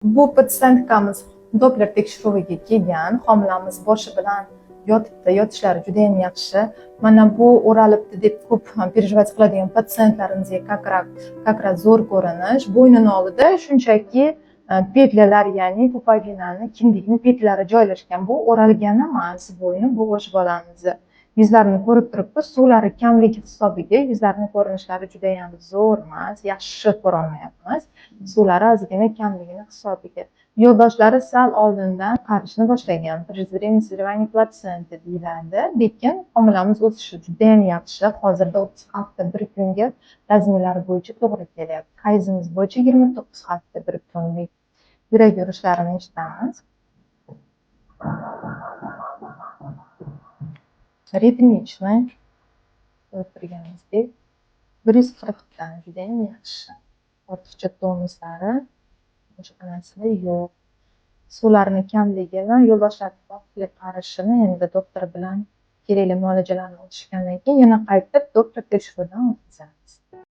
Bu пациентка miz Doppler tekshiruviga kelgan. Homilamiz boshi bilan yotibdi, yotishlari judayam yaxshi. Mana bu o'ralibdi deb ko'p переживать qiladigan patsientlarimizga как раз zo'r ko'rinish. Bo'ynini oldida shunchaki петля lar, ya'ni пуповина ni, kindigini петля lari joylashgan. Bu o'ralgan emas bo'yni bu yosh bolamizni. Yuzlarini ko'rib turibmiz, suvlari kamligi hisobiga yuzlarini ko'rinishlari judayam zo'r emas, yaxshi ko'rolmayapmiz. Suvlari ozgina kamligini hisobiga. Yo'ldoshlari sal oldindan qarishni boshlagan. Преждевременное созревание плаценты deyiladi. Lekin homilamiz o'sishi judayam yaxshi. Hozirda 30 hafta bir kunga размер lari bo'yicha to'g'ri kelyapti. Hayzimiz bo'yicha 29 hafta bir kunlik. Yurak urishlarini eshitamiz. Ритмичный. Ko'rib turganingizdek, 140 dan judayam yaxshi. Ortiqcha tonuslari, boshqa narsalar yo'q. Suvlarni kamligini, yo'ldoshlarni vaqtli qarishini endi doktor bilan kerakli muolajalarni o'tishgandan keyin yana qaytib doktor tekshiruvidan o'tkazamiz.